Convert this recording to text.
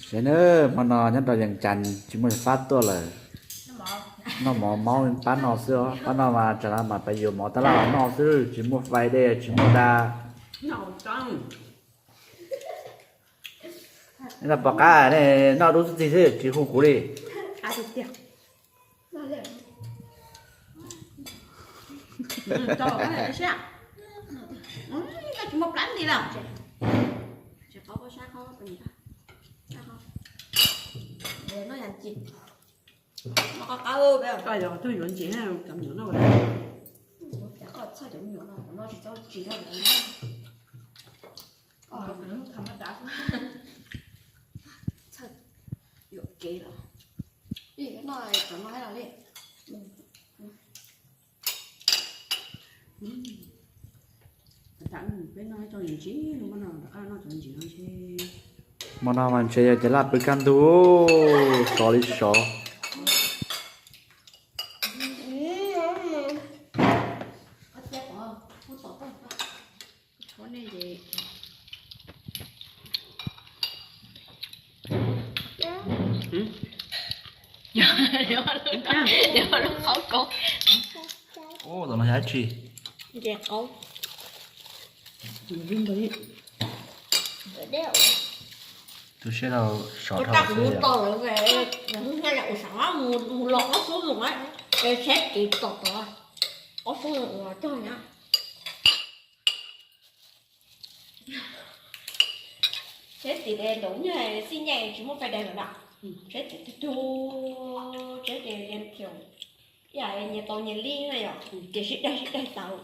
Saib nawb, hmo no nyob rau Yees Cas tsis muaj fab tuaj lawm. Noj mov maub pab no xwb os, pab no mas tsam no mas pab yuav mov tab laj noj xwb, tsis muaj fais dej tsis muaj da. Noj pom qab ne, noj dub txi txi xwb tsis hu kuv li. Tsis muaj plab li lawm. Noj yam tsis, noj qab qab, koj yog twb yuav ntsis, cov me nyuam no, koj txhawj cov me nyuam no, no tsis txhob tsis txhob, txhawj yuam kev los. Noj cov no los li. Peb noj cov ntsis, hmo no mas ntshe yog cov laj pw kaj ntug, sov li sov. Ub, tom no yog dab tsi? Ntses qaub. Tus siab laug sov dhau xwb yom. Mus los ob xub mus, es tsheb tim tom tod, ob xub mus ua tog na. Tsheb tim ntawd nyuag xij nyeej tsis muaj fais dais lawm na. Tsheb tim tug tug, tsheb ces yeej khiaum, ib yam nyias tau nyias li na yom, ces sib daig sib daig tau.